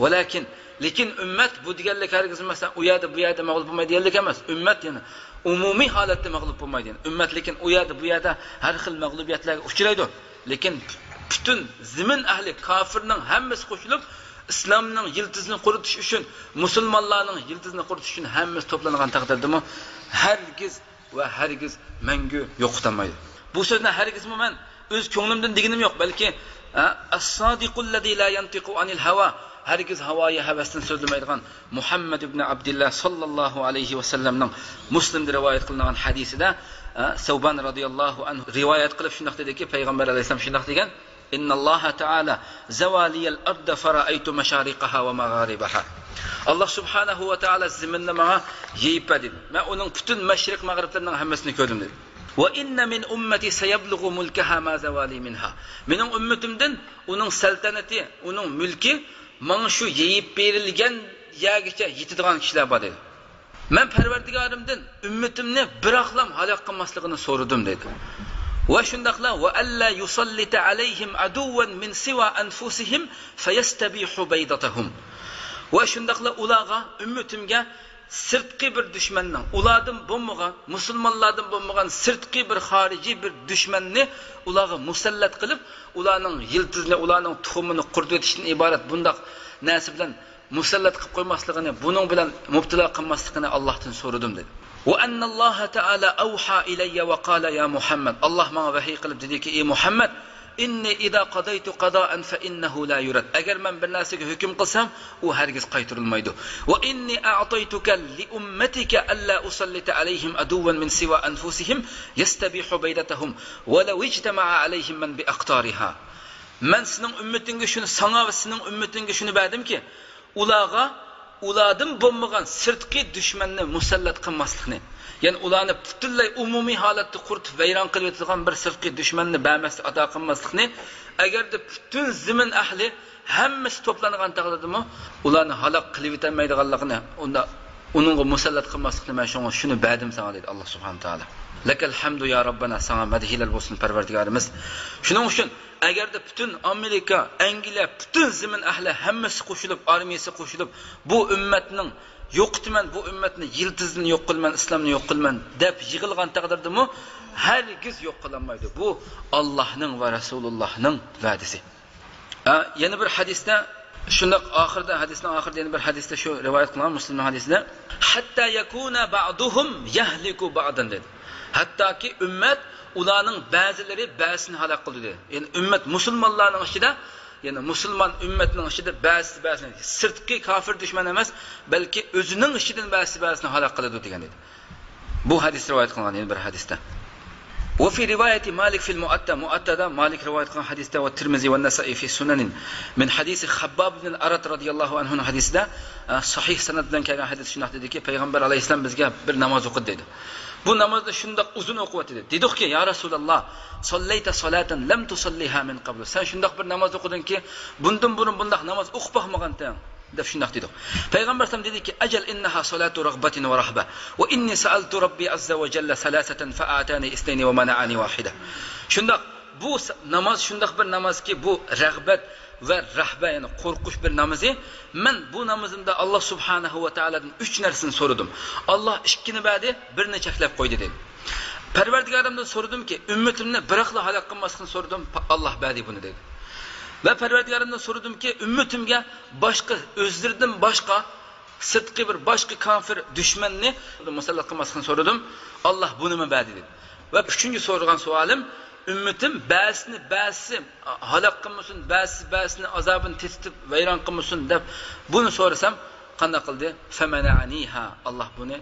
Walakin lekin ummat bu deganlik hargiz emas, u yerda bu yerda mag'lub bo'lmaydi deganlik emas. Ummat ya'ni umumiy holatda mag'lub bo'lmaydi. Yani ummat lekin u yerda bu yerda har xil mag'lubiyatlarga uchraydi. Lekin butun zimin ahli kofirning hammasi qo'shilib islomning yildizini quritish uchun, musulmonlarning yildizini quritish uchun hammasi to'plangan taqdirdami hargiz va hargiz mangu yo'qotamaydi. Bu so'zni hargizmi men o'z ko'nglimdan deganim yo'q, balki as-sodiqullazi la yantiqu anil hawa, hargiz havoyi havasdan so'zlamaydigan Muhammad ibn Abdullah sallallohu alayhi vasallamning Muslimda rivoyat qilingan hadisida Savban radhiyallohu anhu rivoyat qilib shundoq dediki, payg'ambar alayhissalom shundoq degan: Innalloha taala zawaliyal arda fara'aytu mashariqaha va magharibaha. Alloh subhanahu va taala zaminni menga yeyib dedi. Men uning butun mashriq mag'riblarining hammasini ko'rdim dedi. Va inna min ummati sayablughu mulkaha ma zawali minha. Mening ummatimdan uning saltanati, uning mulki menga shu yeyib berilgan yergacha yetadigan kishilar bor dedi. Men Parvardigorimdan ummatimni biroqlam halok qilmasligini so'radim dedi. Va shundaqla va alla yusallita alayhim aduwan min siwa anfusihim fayastabihu baydatahum. Va shundaqla ularga, ummatimga sirtqi bir dushmanning, ulardan bo'lmagan, musulmonlardan bo'lmagan sirtqi bir xorijiy bir dushmanni ularga musallat qilib, ularning yildizini, ularning tuxumini quritib o'tishdan iborat bundaq narsa bilan musallat qilib qo'ymasligini, buning bilan mubtalo qilmasligini Allohdan so'radim dedi. Va annalloha taala awha ilayya va qala ya Muhammad. Alloh menga vahiy qilib dediki, ey Muhammad, inni idza qadaytu qada'an fa innahu la yurad. Agar men bir narsaga hukm qilsam, u hargiz qaytarilmaydi. Va inni a'taytuka li ummatika alla usallita alayhim aduwan min siwa anfusihim yastabihu baydatahum wa law ijtama'a alayhim man bi aqtariha. Men sening ummatingga shuni, sana va sening ummatingga shuni berdimki, ularga ulardan bo'lmagan sirtqi dushmanni musallat qilmaslikni, ya'ni ularni butunlay umumiy holatda quritib vayron qilib o'tadigan bir sirtqi dushmanni bermaslik, ato qilmaslikni, agarda butun zimin ahli hammasi to'plangan taqdirdami ularni halok qilib o'tolmaydiganligini, unda uningga musallat qilmaslikni men shunga shuni berdim sana dedi Alloh subhanahu taolo. Lakal hamdu ya robbana, sana madhiylar bo'lsin Parvardigorimiz. Shuning uchun agarda butun Amerika, Angliya, butun zimin ahli hammasi qo'shilib, armiyasi qo'shilib, bu ummatning yo'qitman, bu ummatni yildizini yo'q qilman, islomni yo'q qilman deb yig'ilgan taqdirdami hargiz yo'q qilolmaydi. Bu Allohning va Rasulullohning va'dasi. Yana bir hadisda shundoq oxirida, hadisning oxirida yana bir hadisda shu rivoyat qilingan Muslimning hadisida hatta yakuna ba'duhum yahliku ba'dan dedi. Hattoki ummat ularning ba'zilari ba'zisini halok qildi dedi. Ya'ni ummat musulmonlarning ichida, ya'ni musulmon ummatning ichida ba'zisi ba'zisini, sirtqi kofir dushman emas, balki o'zining ichidan ba'zisi ba'zisini halok qiladi degan edi. Bu hadis rivoyat qilingan yana bir hadisda. Va fi rivoyati Malik fil Muatta, Muattada Malik rivoyat qilgan hadisda va Tirmizi va Nasai fi sunanin min hadisi Xabbab ibn al-Arat radhiyallohu anhu hadisida sahih sanad bilan kelgan hadis shunday dediki, payg'ambar alayhissalom bizga bir namoz o'qidi dedi. Bu namozni shundoq uzun o'qiyapti dedi. Dedikki, ya Rasululloh, sallayta salatan lam tusalliha min qabl. Sen shundoq bir namoz o'qidingki, bundan burun bundoq namoz o'qib boqmaganding deb shundoq dedik. Payg'ambar alayhissalom dediki, ajal innaha salatu rag'batin va rahba va inni sa'altu robbi azza va jalla salasatan fa atani isnayni va mana'ani wahida. Shundoq bu namoz shundoq bir namozki, bu rag'bat va rahba, ya'ni qo'rqish bir namozi. Men bu namozimda Alloh subhanahu va taoladan 3 narsani so'radim. Alloh ikkini berdi, birini cheklab qo'ydi dedi. Parvardigorimdan so'radimki, ummatimni biroqla halok qilmaslikni so'radim, Alloh berdi buni dedi. Va Parvardigorimdan so'radimki, ummatimga boshqa o'zlaridan boshqa sirtqi bir boshqa kofir dushmanni musallat qilmaslikni so'radim, Alloh buni berdi dedi. Va 3-chi so'ragan savolim, ummatim ba'zisini ba'zisi halok qilmasin, ba'zisi ba'zisini azobini tetitib vayron qilmasin deb buni so'rasam, qanday qildi? Famana'aniha, Alloh buni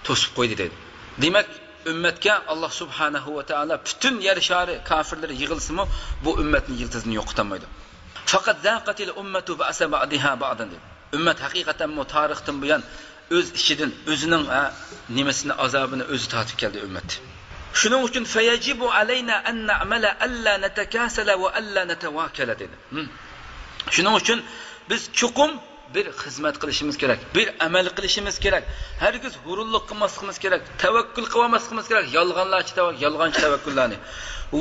to'sib qo'ydi dedi. Demak, ummatga Alloh subhanahu va taolo butun yer shari kofirlari yig'ilsimi, bu ummatning yildizini yo'qotolmaydi. Faqat zaqatil ummatu ba'sa ba'diha ba'dan dedi. Ümmet hakikaten bu tarixdən bu yan öz ichidan o'zining nimasini azobini o'zi tortib keldi ümmet. Shuning uchun fayajibu alayna an na'mala alla natakasala va alla natawakala dedi. Shuning uchun biz chuqum bir xizmat qilishimiz kerak, bir amal qilishimiz kerak. Hargiz g'ururlik qilmasligimiz kerak, tavakkul qilmasligimiz kerak, yolg'onlarchi yolg'onchi tavakkullarni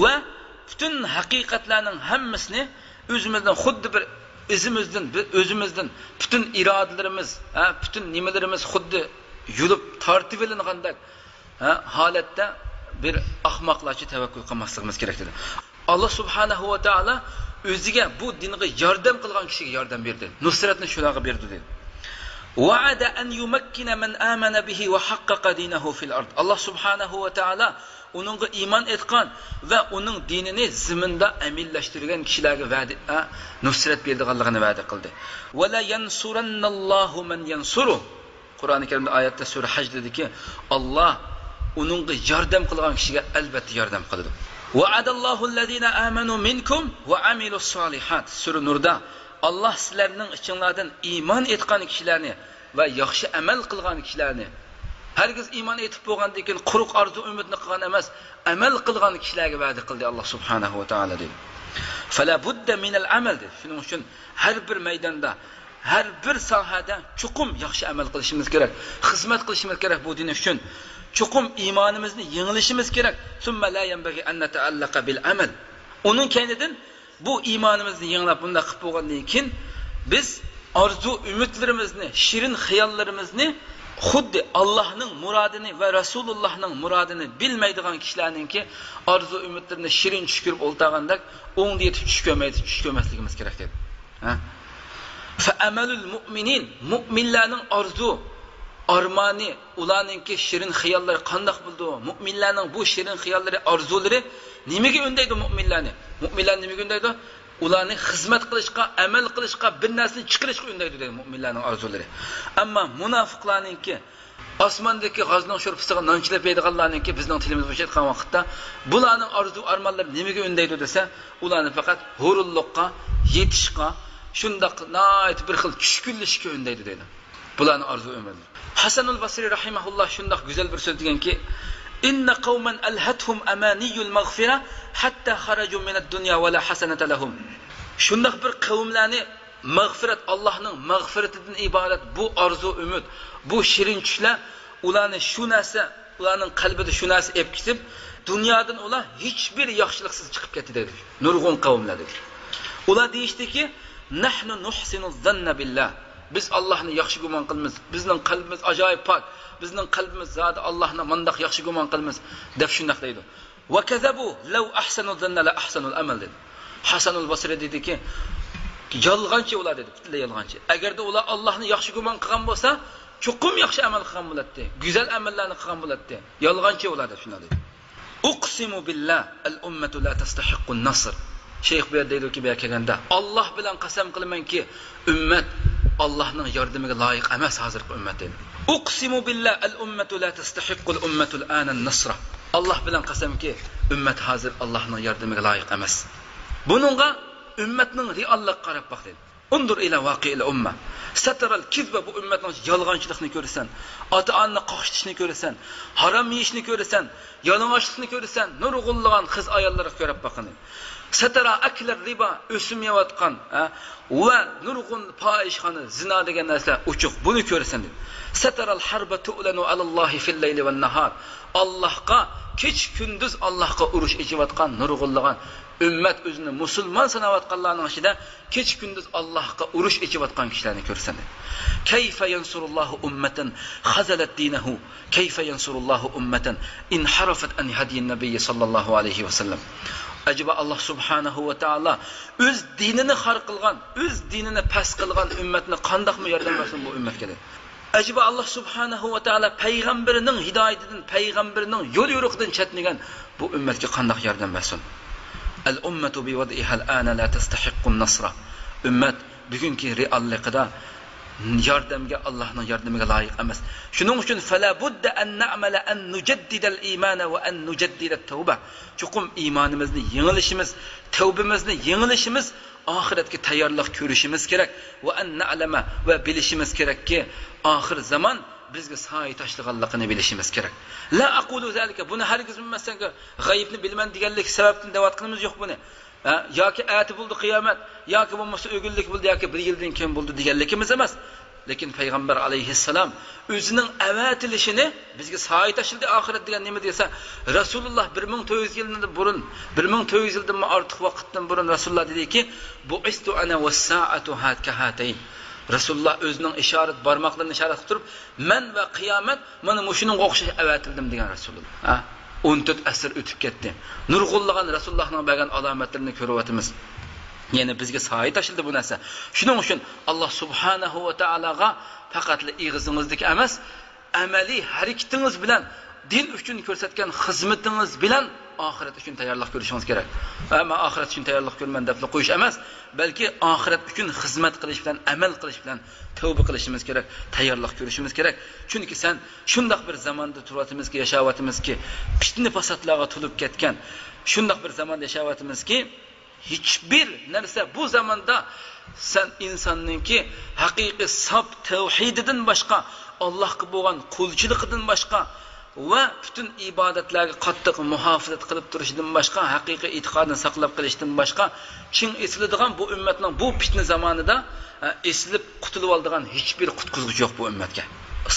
va butun haqiqatlarning hammasini o'zimizdan xuddi bir izimizdan, o'zimizdan butun irodalarimiz, butun nimalarimiz xuddi yulib tortib olingandek holatda bir ahmoqlarcha tavakkul qilmasligimiz kerak dedi. Alloh subhanahu va taolo o'ziga bu dinga yordam qilgan kishiga yordam berdi. Nusratni shularga berdi dedi. Va'ada an yumakkina man amana bihi va haqqaqa dinahu fil ard. Alloh subhanahu va taolo uningga iymon etgan va uning dinini ziminda amillashtirgan kishilarga va'da nusrat berdiganligini va'da qildi. Va la yansurannallohu man yansuru. Qur'oni Karimda oyatda sura Haj dediki, Alloh uningga yordam qilgan kishiga albatta yordam qiladi. Va'adallohu allazina amanu minkum va amilus solihat. Sura Nurda Alloh sizlarning ichinglardan iymon etgan kishilarni va yaxshi amal qilgan kishilarni, hargiz iymon etib bo'lgandan keyin quruq orzu umidni qilgan emas, amal qilgan kishilarga va'da qildi Alloh subhanahu va taolo dedi. Fala budda minal amal dedi. Shuning uchun har bir maydonda, har bir sohada chuqum yaxshi amal qilishimiz kerak, xizmat qilishimiz kerak bu din uchun. Chuqum iymonimizni yengilishimiz kerak. Summa la yanbaghi an nata'allaqa bil amal. Uning keynidan bu iymonimizni yengilab bunda qilib bo'lgandan keyin biz orzu umidlarimizni, shirin xayollarimizni xuddi Allohning murodini va Rasulullohning murodini bilmaydigan kishilarningki orzu umidlarini shirin tush ko'rib o'ltagandek o'ngda yetib tush ko'rmaydi, tush ko'rmasligimiz kerak dedi. Ha? Fa amalul mu'minin, mu'minlarning orzu armani, ularningki shirin xayollari qandoq bo'ldi? Mu'minlarning bu shirin xayollari, orzulari nimaga undaydi mu'minlarni? Mu'minlar nimaga undaydi? Ularni xizmat qilishga, amal qilishga, bir narsani chiqarishga undaydi deydi mu'minlarning orzulari. Ammo munofiqlarningki osmondagi g'ozning sho'rpisiga nonchilab yeydiganlarningki bizning tilimiz bo'yicha aytgan vaqtda bularning orzu armonlari nimaga undaydi desa, ularni faqat g'ururlikqa, yetishga, shundoq noit bir xil tushkunlashga undaydi deydi. Bularning orzu umidi. Hasanul Basri rahimahulloh shundoq go'zal bir so'z deganki, inna qawman alhathum amaniyul mag'fira hatta kharaju minad dunya wa la hasanata lahum. Shundoq bir qavmlarni mag'firat, Allohning mag'firatidan iborat bu orzu umid, bu shirin tushlar ularni shu narsa, ularning qalbida shu narsa ep ketib, dunyodan ular hech bir yaxshiliksiz chiqib ketdi dedi. Nurg'un qavmlar dedi. Ular deyishdiki, nahnu nuhsinu zanna billah. Biz Allohni yaxshi gumon qilamiz. Bizning qalbimiz ajoyib pok. Bizning qalbimiz zodi Allohni mandaq yaxshi gumon qilamiz deb shundoq deydi. Va kazabu law ahsanu zanna la ahsanul amal dedi. Hasanul Basri dediki, yolg'onchi ular dedi, butunlay yolg'onchi. Agarda ular Allohni yaxshi gumon qilgan bo'lsa, chuqum yaxshi amal qilgan bo'ladi, go'zal amallarni qilgan bo'ladi. Yolg'onchi ular deb shundoq deydi. Uqsimu billah al ummatu la tastahiqqu an-nasr. Sheyx bu yerda deydiki, bu yerga kelganda Alloh bilan qasam qilamanki, ummat Allohning yordamiga loyiq emas hozirgi ummat dedi. Uqsimu billah al ummatu la tastahiqqu al ummatu al-ana an-nasra. Alloh bilan qasamki, ummat hozir Allohning yordamiga loyiq emas. Buningga ummatning realligiga qarab baq dedi. Undur ila vaqi'il umma. Sataral kizba, bu ummatning yolg'onchilikni ko'rasan, ota-onani qoqishishni ko'rasan, harom yeyishni ko'rasan, yalang'ochlikni ko'rasan, nurg'unlagan qiz ayollarni ko'rib baqin. Satara aklar riba, o'sim yeyotgan va nurg'un fohishxona, zina degan narsalar uchuq, buni ko'rasan dedi. Sataral harba tu'lanu alallohi fil layli van nahar. Allohga kech kunduz Allohga urush ichayotgan nurg'unlagan ummat o'zini musulmon sanayotganlarning ichida kech kunduz Allohga urush ichayotgan kishilarni ko'rsan dedi. Kayfa yansurullohu ummatan khazalat dinahu, kayfa yansurullohu ummatan inharafat an hadiyin nabiy sallallohu alayhi vasallam. Acaba Alloh subhanahu va taolo o'z dinini xor qilgan, o'z dinini past qilgan ummatni qandoqmi yordam bersin bu ummatga dedi. Acaba Alloh subhanahu va taolo payg'ambarining hidoyatidan, payg'ambarining yo'l yo'riqidan chetmagan bu ummatga qandoq yordam bersin? Al ummatu bi wad'iha al-ana la tastahiqqu an-nasra. Ummat bugungi realligida yordamga, Allohning yordamiga loyiq emas. Shuning uchun fala budda an na'mala an nujaddida al-iymana va an nujaddida at-tawba. Chuqum iymonimizni yengilishimiz, tavbamizni yengilishimiz oxiratga tayyorlik ko'rishimiz kerak. Va an na'lama va bilishimiz kerakki, oxir zamon bizga soy tashlaganligini bilishimiz kerak. La aqulu zalika, buni hargiz bilmasdan g'ayibni bilman deganlik sababdan deyotganimiz yo'q buni. Yoki ati bo'ldi qiyomat, yoki bo'lmasa o'g'illik bo'ldi, yoki bir yildan keyin bo'ldi deganligimiz emas. Lekin payg'ambar alayhissalom o'zining avatilishini bizga soy tashildi oxirat degan nima desa, Rasululloh 1400 yildan burun, 1400 yildan ortiq vaqtdan burun Rasululloh dediki, bu'istu ana was-sa'atu hakahatayn. Rasululloh o'zining ishorat barmoqlarini ishorat qilib turib, men va qiyomat mana mushuning o'xshash avatildim degan Rasululloh. 14 asr o'tib ketdi. Nurg'unlagan Rasulullohning bergan alomatlarini ko'ryapmiz. Ya'ni bizga soy tashildi bu narsa. Shuning uchun Alloh subhanahu va taologa faqat ig'izingizdagi emas, amaliy harakatingiz bilan, din uchun ko'rsatgan xizmatingiz bilan oxirat uchun tayyorlik ko'rishingiz kerak. Ammo oxirat uchun tayyorlik ko'rman deb qo'yish emas, balki oxirat uchun xizmat qilish bilan, amal qilish bilan tavba qilishimiz kerak, tayyorlik ko'rishimiz kerak. Chunki sen shundoq bir zamonda turyapmizki, yashayapmizki, fitna fasodlarga to'lib ketgan shundoq bir zamonda yashayapmizki, hiçbir narsa bu zamonda sen insonninki haqiqiy sof tavhididan boshqa, Allohga bo'lgan qulchiligidan boshqa va butun ibodatlarga qattiq muhofazat qilib turishidan boshqa, haqiqiy e'tiqodini saqlab qilishdan boshqa chin esiladigan bu ummatning bu fitna zamonida esilib qutulib oladigan hech bir qutqizg'ich yo'q bu ummatga.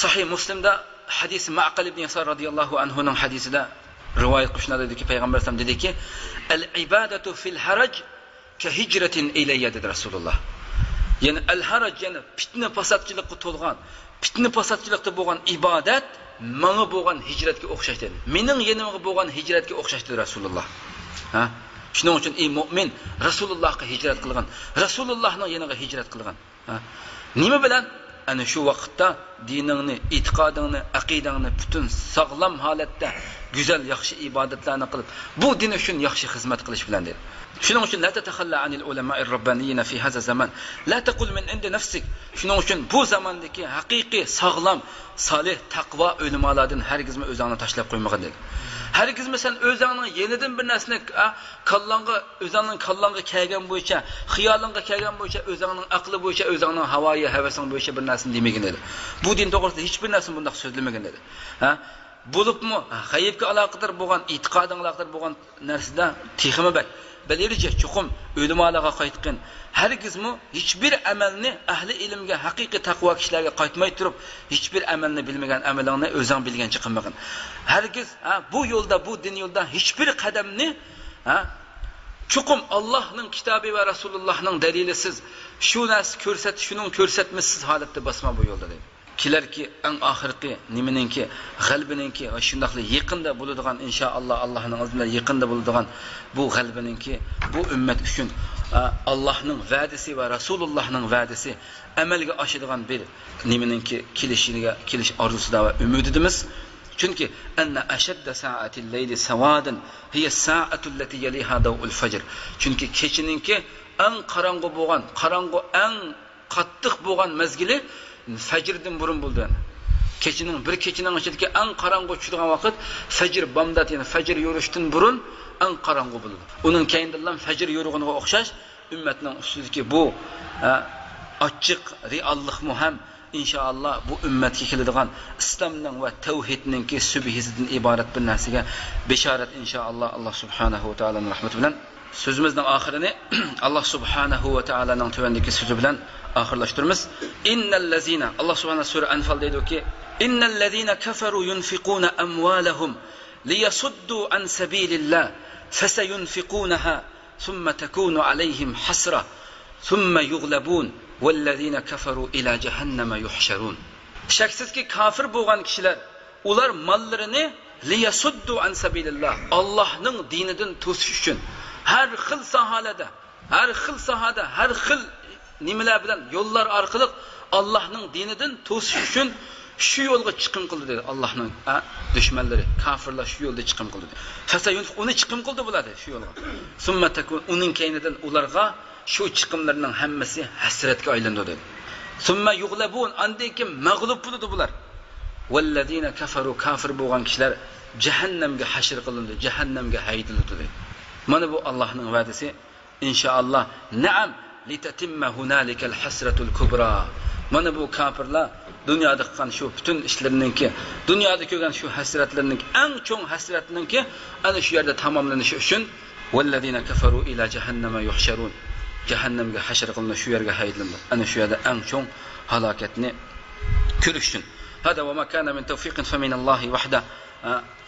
Sahih Muslimda hadis Ma'qal ibn Yasar radhiyallohu anhu ning hadisida rivoyat qilinadi dediki, payg'ambar alayhisalom dediki, al ibadatu fil haraj ka hijratin ilayya dedi Rasululloh. Ya'ni al haraj, ya'ni fitna fasodchilikqa to'lgan, fitna fasodchilikda bo'lgan ibodat manga bo'lgan hijratga o'xshash dedi. Mening yenimga bo'lgan hijratga o'xshash dedi Rasululloh. Ha? Shuning uchun ey mo'min Rasulullohga hijrat qilgan, Rasulullohning yeniga hijrat qilgan. Ha? Nima bilan? Ana shu vaqtda diningni, e'tiqodingni, aqidangni butun sog'lom holatda go'zal, yaxshi ibodatlarni qilib, bu din uchun yaxshi xizmat qilish bilan dedi. Shuning uchun la tatakhalla anil ulama'ir robbaniyina fi haza zaman. La taqul min indi nafsik. Shuning uchun bu zamondagi haqiqiy sog'lom, solih, taqvo ulamolardan hargizmi o'zingni tashlab qo'ymag'in dedi. Hargizmi sen o'zingning yenidan bir narsani kallangga, o'zingning kallangga kelgan bo'yicha, xiyolingga kelgan bo'yicha, o'zingning aqli bo'yicha, o'zingning havoyi havasing bo'yicha bir narsani demagin dedi. Bu din to'g'risida hech bir narsani bundoq so'zlamagin dedi. Ha? Bo'libmi g'ayibga aloqador bo'lgan, e'tiqodingga aloqador bo'lgan narsada texmi bak. Belirce chuqum ulamolarga qaytqin. Hargizmi hech bir amalni ahli ilmga, haqiqiy taqvo kishilarga qaytmay turib, hech bir amalni bilmagan amalingni o'zing bilgancha qilmagin. Hargiz bu yo'lda, bu din yo'lda hech bir qadamni chuqum Allohning kitobi va Rasulullohning dalilisiz, shu narsa ko'rsat, shuning ko'rsatmasiz holatda bosma bu yo'lda dedi. Kelarki eng oxirgi nimaninki g'albininki va shundaqli yaqinda bo'ladigan inshaalloh Allohning izni bilan yaqinda bo'ladigan bu g'albininki bu ummat uchun Allohning va'dasi va Rasulullohning va'dasi amalga oshadigan bir nimaninki kelishiga kelish orzusida va umididamiz. Chunki anna ashadda sa'atil layli sawadan hiya sa'atu allati yaliha dawul fajr. Chunki kechininki eng qorong'u bo'lgan, qorong'u eng qattiq bo'lgan mezgili fajrdan burun bo'ldi. Kechining bir kechining ichidagi eng qorong'u tushadigan vaqt fajr bomdod, ya'ni fajr yurishdan burun eng qorong'u bo'ladi. Uning keyindan fajr yo'rug'iniga o'xshash ummatning ustidagi bu ochiq reallikmi ham inshaalloh bu ummatga keladigan islomning va tavhidningki subhisidan iborat bir narsaga bishorat inshaalloh Alloh subhanahu va taoloning rahmati bilan. So'zimizning oxirini Alloh subhanahu va taoloning tuvandagi so'zi bilan oxirlashtiramiz. Innal lazina, Alloh subhanahu sura Anfal deydiki, innal lazina kafaru yunfiquna amwalahum liyasuddu an sabilillah fasayunfiqunaha thumma takunu alayhim hasra thumma yughlabun wallazina kafaru ila jahannama yuhsharun. Shaksizki kofir bo'lgan kishilar ular mollarini liyasuddu an sabilillah, Allohning dinidan to'sish uchun har xil sohalarda, har xil sohada, har xil nimalar bilan yo'llar orqali Allohning dinidan to'sish uchun shu yo'lga chiqim qildi dedi. Allohning dushmanlari, kofirlar shu yo'lda chiqim qildi dedi. Fasayun, uni chiqim qildi bo'ladi shu yo'lga. Summa takun, uning keynidan ularga shu chiqimlarning hammasi hasratga aylandi dedi. Summa yug'labun, andan keyin mag'lub bo'ladi bular. Vallazina kafaru, kofir bo'lgan kishilar jahannamga hashr qilindi, jahannamga haydildi dedi. Mana bu Allohning va'dasi. İnşallah. Naam litatimma hunalikel hasretul kubra. Mana bu kafirlar dunyoda qilgan shu butun ishlarininki, dunyoda ko'rgan shu hasratlarninki, eng cho'ng hasratninki ana shu yerda tamomlanishi uchun vallazina kafaru ila jahannama yuhsharun. Jahannamga hashr qilinib shu yerga haydalindi. Ana shu yerda eng cho'ng halokatni ko'rish uchun. Hada va ma kana min tawfiqin fa minallohi wahda.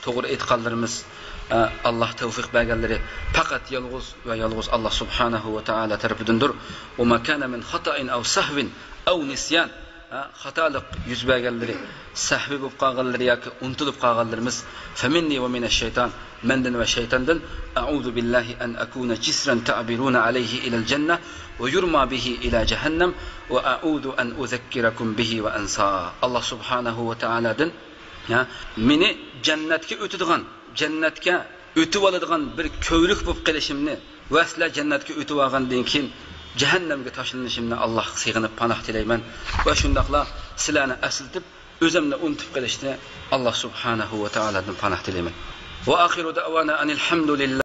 To'g'ri aytganlarimiz Alloh tavfiq berganlari faqat yolg'iz va yolg'iz Alloh subhanahu va taolo tarafidandir. Va ma kana min xata'in aw sahvin aw nisyan. Xatolik yuz berganlari, sahvi bo'lib qolganlari yoki unutilib qolganlarimiz faminni va minash shayton, mendan va shaytondan a'udhu billahi an akuna jisran ta'biruna alayhi ila al-janna va yurma bihi ila jahannam va a'udhu an uzakkirakum bihi va ansa. Alloh subhanahu va taoladan meni jannatga o'tadigan, jannatga o'tib oladigan bir ko'vrik bo'lib qilishimni va sizlar jannatga o'tib olgandan keyin jahannamga tashlanishimni Allohga sig'inib panoh tilayman va shundoqla sizlarni aslatib o'zimni unutib qilishni Alloh subhanahu va taolodan panoh tilayman. Va axiru da'wana anil hamdulillah.